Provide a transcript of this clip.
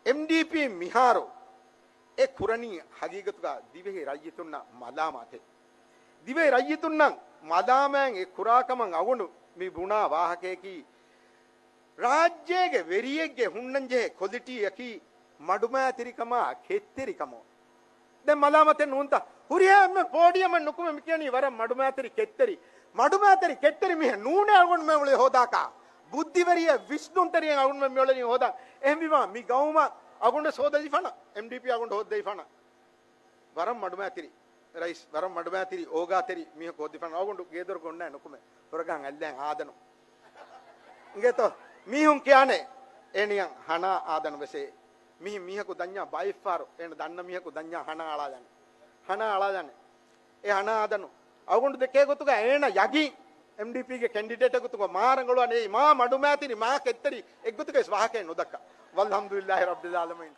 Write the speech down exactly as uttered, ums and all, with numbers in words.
އެމްޑީޕީ މިހާރު އެ ކުރަނީ ހަގީގަތުގަ ދިވެހި ރައްޔިތުންނަށް މަލާމާތެއް. ދިވެހި ރައްޔިތުންނަށް މަލާމާތް އެ ކުރާކަމަށް އަގުނޑު މި ބުނާ ވާހަކަޔަކީ، ރާއްޖޭގެ ވެރިއެއްގެ ހުންނަންޖެހޭ ކޮލިޓީއަކީ މަޑުމައިތިރިކަމާ ކެތްތެރިކަމޯ. ދެން މަލާމަތެއް ނޫންތަ؟ ހުރިހާ އެންމެ ޕޯޑިއަމެއް ނުކުމެ މި ކިޔަނީ ވަރަށް މަޑުމައިތިރި ކެތްތެރި. މަޑުމައިތިރި ކެތްތެރި މީހެއް ނޫނޭ އަޅުގަނޑުމެން އުޅޭ ހޯދާކަށް. ބުއްދިވެރިއެއް ވިސްނުންތެރިއެއް އަޅުގަނޑުމެން މިއުޅެނީ ހޯދާ. އެހެންވީމާ މި ގައުމަށް އަގުނޑެއް ހޯދައިފަނަ، އެމްޑީޕީ އަގުނޑު ހޯދައިފަނަ. ވަރަށް މަޑުމައިތިރި ރައީސް، ވަރަށް މަޑުމައިތިރި އޯގާތެރި މީހަކު ހޯދިފަނަ އަގުނޑު ގޭދޮރުގަ އޮންނާ ނުކުމެ. ފުރަގާން އައްލައިން އާދަނު. އިނގޭތޯ؟ މީހުން ކިޔާނެ އޭނިޔަށް ހަނާ އާދަނު ވެސޭ. މިހި މީހަކު ދަންޏާ ބައިފާރު އޭނަ ދަންނަ މީހަކު ދަންޏާ ހަނާ އަޅާލާނެ. ހަނާ އަޅާލާނެ. އެ ހަނާ އާދަނު. އަގުނޑު ދެކޭ ގޮތުގަ އޭނަ ޔަގީން އެމްޑީޕީގެ ކެންޑިޑޭޓެއް ގޮތުގަ މާ ރަނގަޅުވާނެ. އެއީ މާ މަޑުމައިތިރި މާ ކެތްތެރި އެއްގޮތުގައި ވެސް ވާހަކައެއް ނުދައްކާ. ވަލްޙަމްދުލިއްލާހި ރައްބިލް ޢާލަމީން.